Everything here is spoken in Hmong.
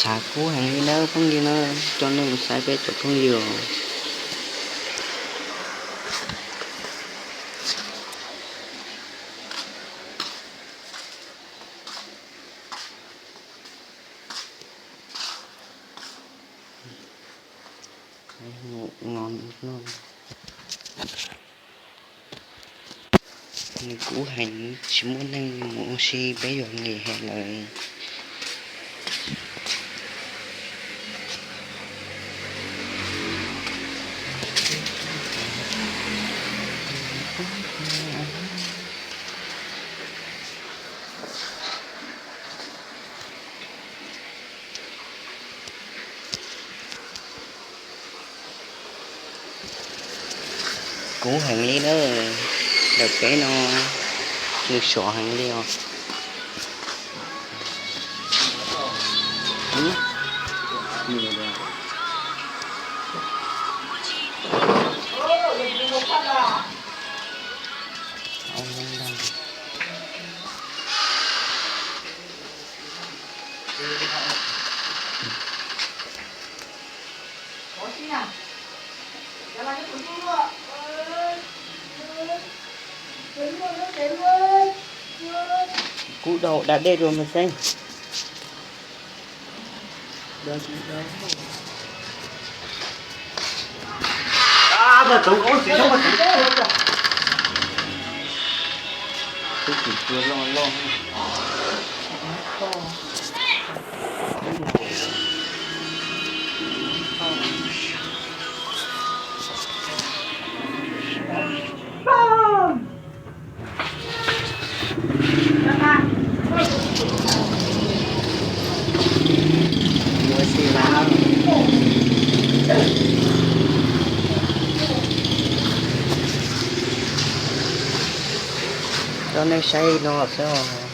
Kub heev li nawb phooj ywg na, coj nej mus saib peb cov phooj ywg. Nws kub heev, tsis muaj neeg mus ua si, peb yuav nqis heev lawm. Kub heev li na, ntawm peb no nws sov heev li os. Kub dau da dej rau mas xeeb. Coj nej saib no xwb.